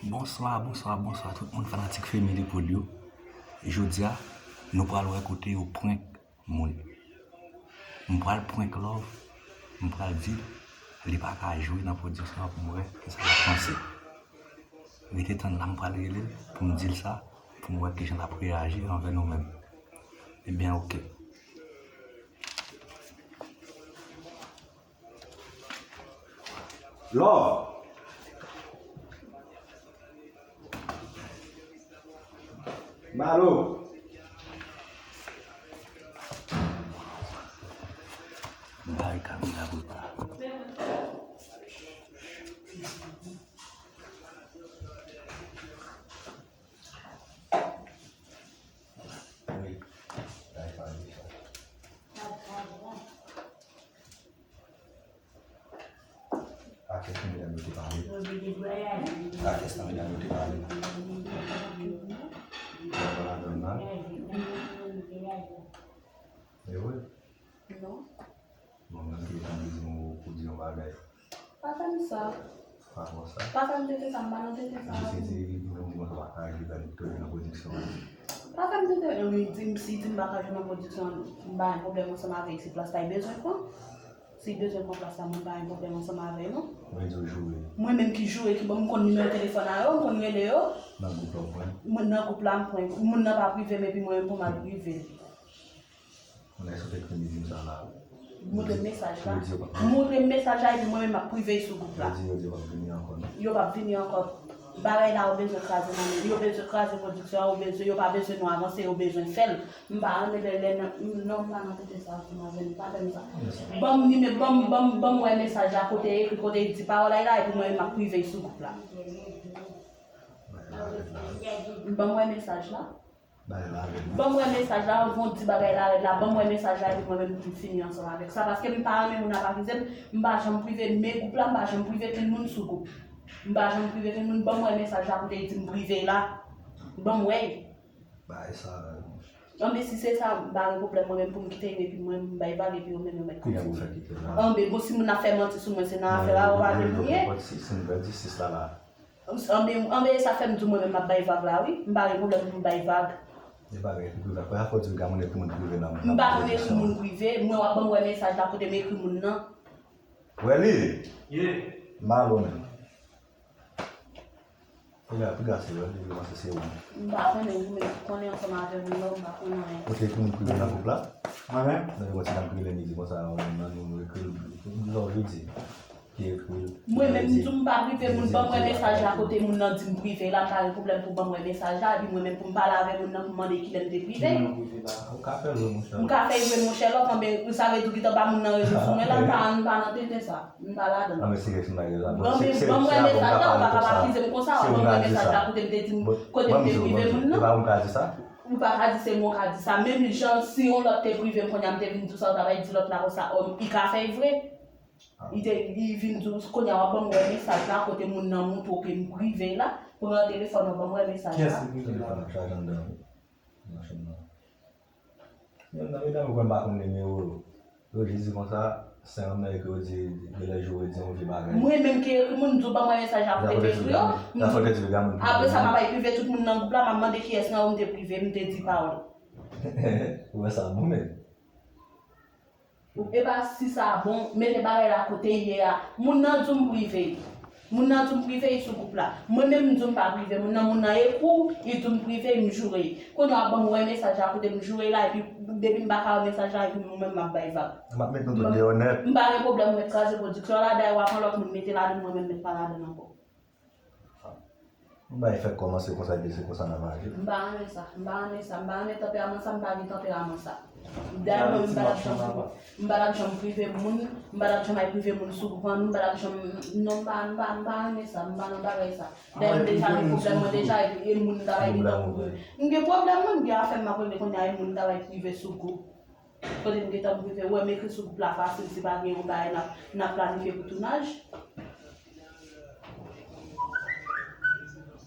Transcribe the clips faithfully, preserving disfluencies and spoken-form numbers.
Bonswa, bonswa, bonswa tout moun fanatik Femi Lepold yo. Jodi a, nou pral wè kote yo prank moun. M pral prank Love, m pral di l li pa ka jwe nan pwodiksyon an pou m wè kisa l ap panse. Rete tann la, m pral rele l pou m di l sa, pou m wè kijan l ap reyaji anvè nou menm. Ebyen, oke. Love. Malo. Bay kamera pou pa. Wi. Bay kamera. A kès nan medam yo te pale. A kès nan medam yo te pale. Yo pa ladan nan. E vre? Non. Bon, mwen te tann di m pou di yon bagay. Pa fè m sa. Pa fè w sa. Pa fè m tete sa, m pa nan tete sa. Jis di, di, di, di, mwen pa ka aji dan Victory nan pwodiksyon an. Pa fè m tete, wi, di m, si di m pa ka aji nan pwodiksyon an, m pa gen pwoblèm ansanm avè l, se plas la, li bezwen pran. Si bezwen pran plas la, mwen pa gen pwoblèm ansanm avè l, non. Mwen di w joure. Mwen menm ki joure, ki ban m konn nimewo telefòn a yo, m konn rele yo. Nan gwoup la, w pran. Mwen nan gwoup la, m pran. Moun nan pa prive m, epi mwen menm pou m al prive l. Moun nan sot ekri m, li di m sa la. Montre m mesaj la. Yo di yo p ap. Montre m mesaj la, epi mwen menm, m ap prive l sou gwoup la. Yo di, yo di yo p ap vini ankò, non. Yo p ap vini ankò. Bagay la, yo bezwen kraze nan men. Yo bezwen kraze pwodiksyon an, yo bezwen, yo pa bezwen nou avanse, yo bezwen fè l. M pa renmen lè, lè nan, non, m pa nan tete sa, ansanm avè l, pa fè m sa. Ban m nime, ban m, ban m, ban m wè mesaj la, kote ekri, kote di pawòl la, la, epi mwen, m ap prive l sou gwoup la. Ban m wè mesaj la. Ban m wè mesaj la, anvan w di bagay la rèd la, ban m wè mesaj la, epi mwen menm, m fini ansanm avèk sa, paske m pa renmen moun ap akize m, m pa janm prive, men gwoup la, m pa janm prive kenn moun sou gwoup. M pa janm prive kenn moun, ban m wè mesaj la, kote l di m prive la. Ban m wè l. Bagay sa, Anben, si se sa, m pa gen pwoblèm, mwen menm pou m kite yo, epi mwen, m bay vag, epi yo menm, yo mèt kounye a pou fè kite la. Anben, bon, si moun ap fè manti sou mwen, se nan afè a, yo pa gen pou ye. Si, si m pèdi sis la, la. Anben, anben, sa fè m di w mwen menm m ap bay vag la, wi. M pa gen pwoblèm pou m bay vag. E pa gen ekri prive. Premye fwa w di m ka moun ekri moun prive nan. M pa konn ekri moun prive, mwen w ap ban m wè mesaj la kote m ekri moun nan. Wè li? Ye. Malo menm. Piga, piga se wè, li vle panse se ou. M pa konnen, ou menm ki konnen ansanm avè m, non, m pa konnen anyen. Ou te ekri moun prive nan gwoup la? Mwen menm? Nan yon ti dam ki rele Midi konsa, nan nou ekri l, lè w jodi. Ki ekri l. Mwen menm, m di w m pa prive moun, ban m wè mesaj la kote moun nan di m prive la, m pa gen pwoblèm pou ban m wè mesaj la, epi mwen menm pou m pale avè moun nan pou m mande kilè m te prive. Kilè m prive la. Ou ka fè l vre, monchè. M ka fè l vre, monchè, lòt, anben, sa vle di w gentan ba moun nan rezon sou mwen la, m pa, m pa nan tenten sa. M pa ladan. Anben, serye, si m pa gen rezon. Ban m, ban m wè mesaj la, ou pa ka akize m konsa, ban m wè mesaj la kote m te di m, kote m te prive moun nan. E pa ou m ka di sa? Ou pa ka di se mwen w ka di sa. Menm jan si yon lòt te prive m, kounye a m te vin di w sa, ou ta pral di lòt la konsa, o, li ka fè l vre. Li te, li vin di w, kounye a w ap ban m wè mesaj la, kote moun nan montre w ke m prive la, pran telefòn ou ban m wè mesaj la. Kiyès ki prive la? Telefòn nan chaje anndan wi. Nan chanm nan. Menm nan medam yo kwè m pa konn nimewo yo. Yo jis di konsa, se yon nèg yo di, genlè joure di yon vye bagay. Mwen menm ki ekri moun, m di w ban m wè mesaj la kote m ekri yo. Apre sa, m ap al prive tout moun nan gwoup la, m ap mande kiyès nan yo m te prive, m te di pawòl. Ou wè sa bon menm. E pa si sa bon, mete bagay la kote l ye a. Moun nan di w m prive. Moun nan di w m prive, li sou gwoup la. Mwen menm m di w m pa prive moun nan, moun nan ekri w, li di w m prive, m joure. Kounye a w ap ban m wè mesaj la kote m joure la, epi depi m pa ka wè mesaj la, epi mwen menm m ap bay vag. M ap met nou tout deyò nèt. M pa gen pwoblèm, ou mèt kraze pwodiksyon an la, dayè w ap pran lòt moun mete ladan l, mwen menm m mèt pa ladan l ankò. Yon bagay fèk kòmanse konsa, epi se konsa n ap aji. M pa renmen sa, m pa renmen sa, m pa renmen tanperaman sa, m pa gen tanperaman sa. Dayè mwen, m pa t ap janm, m pa t ap janm prive moun, m pa t ap janm al prive moun sou gwoup an, m pa t ap janm, non, m pa, m pa, m pa renmen sa, m pa nan bagay sa. Dayè m deja gen pwoblèm mwen deja, e, e moun m ta bay li tankou. M gen pwoblèm mwen, m gen afè m ap regle kounye a, e moun m ta bay prive sou gwoup. Kote m gentan prive, ou wè m ekri sou gwoup la fasil, si pa gen yon bagay n ap, n ap planifye pou tounaj.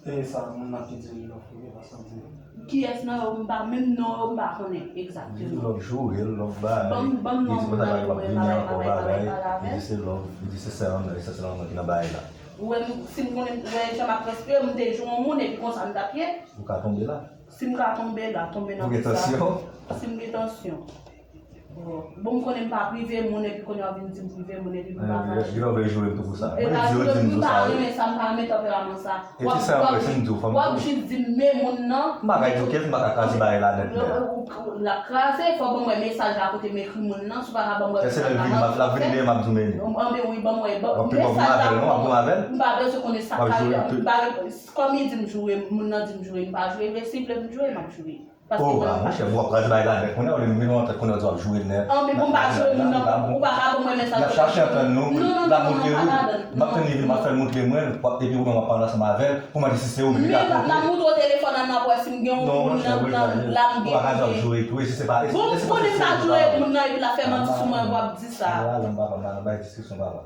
E sa, moun nan ki di li lòf wi, e pa sa m di. Kiyès nan yo m pa, menm non yo m pa konnen egzakteman. Li lòf joure, lòf bagay. Ban m, ban m non moun nan li mwen pa bay, pa bay, pa bay, pa bay avè l. Li di se lòf, li di se sè an nan, e se sè an nan ki nan bagay la. Ou wè, m- si m konnen, ou wè jan m ap respire, m te jwe yon moun epi konsa m t ap ye. Ou ka tonbe la. Si m ka tonbe la, tonbe nan Ou gen tansyon? Si m gen tansyon. Bon, bon, m konnen m pa prive moun epi konnen w ap vin di m prive moun epi m pa fache. Gen lè w vle joure m tou pou sa. E pa joure m, m pa renmen sa, m pa renmen tanperaman sa. E ti sa mwen, si m di w, fò m W ap jis di m men moun nan. M pa ka di w kèt, m pa ka kraze bagay la nèt nèt. L ap kraze, fò w ban mwen mesaj la kote m ekri moun nan, si w pa ka ban mwen mesaj la. Èske l ap vini, l ap vini, m ap di w men li. Anben wi, ban mwen mesaj la pou mwen. M pa bezwen konnen sa k ale, m pa Kòm li di m joure, moun nan di m joure, m pa joure vre, si l vle m joure, m ap joure. Paske Oh, mwen ah, pa monchè, bon, w ap kraze bagay la nèt. Kounye a, ou li menm an tèt, kounye a, w ap joure nèt. Ah, men bon, m pa joure moun nan, ou pa ka ban mwen mesaj. N ap chache antann nou, non, non, non, non, pa ladan. M ap tann li vin, m ap fè l montre mwen, w ap, epi ou menm w ap pale ansanm avè l, pou mande si se ou menm ki ka kontre. Men, m ap montre w telefòn an, m ap wè si m gen yon moun nan, nan, la m gen. Ou pa ka di w ap joure tou, e si se pa, e si, Bon, e si m konnen m pa joure moun nan, epi l ap fè manti sou mwen, w ap di sa. Ah, non, papa, m pa nan bay diskisyon, papa.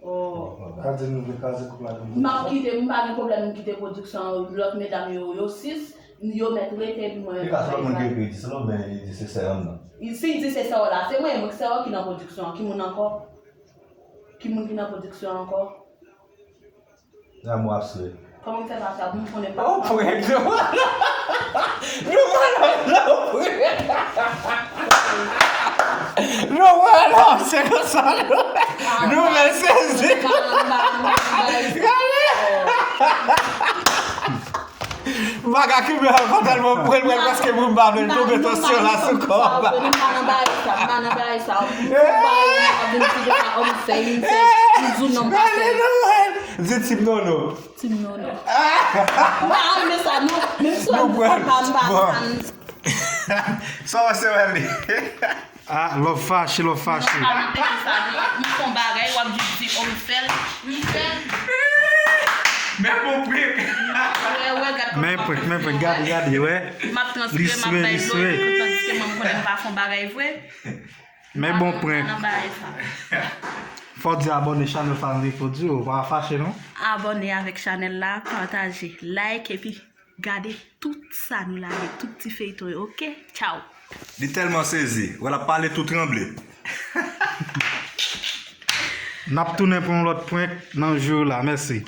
Oh. Ka di nou vle kraze koup la pou nou. M ap kite, m pa gen pwoblèm, m kite pwodiksyon an, lòt medam yo, yo sis, yo mèt rete epi mwen. Li ka se lòt moun ki ekri, di se lòt, men li di se sè an nan. Si l di se sè w la, se mwen, mwen ki sè w ki nan pwodiksyon an. Ki moun ankò? Ki moun ki nan pwodiksyon an ankò? Lanmou ap swe. Kòman m fè pa sa pou m konnen pa? Oh, prank, nou wè. Nou wè, non, non, prank. Nou wè, non, se konsa, nou wè. Nou wè, sezi. Gade. M pa ka kenbe ankò tèlman m pran l, m prèske pou m pa vle l tonbe tansyon la sou kò m. M pa nan bagay sa, m pa nan bagay sa. M fè bagay, m pa vin di de pa, m fè, m fè, m di w non, m pa fè. Gade, nou wè. Di Team Nono. Team Nono. M pa renmen sa, non. Menm si w ap di sa, m pa fan. Sa w se wè li. Ah, love fache, love fache. Non, pa nan peyi sa, non. M fè yon bagay, w ap jis di, oh, m fè l. M fè l. Men bon prank. Wè, wè, gad kòman m ap prank, men prank, gade, gade, wè. M ap transpire, m ap bay dlo, tandiske mwen, m konnen m pa fè yon bagay vre. Men bon prank. Nan bagay sa. Fò w di abòne chanèl Family Produit, ou pa fache non. Abòne avèk chanèl la, pataje, like, epi gade tout sa nou lage, tout ti feyton yo, oke? Tchaw! Li tèlman sezi, wè l ap pale tou tranble. N ap tounen pou yon lòt prank nan jou la, mèsi.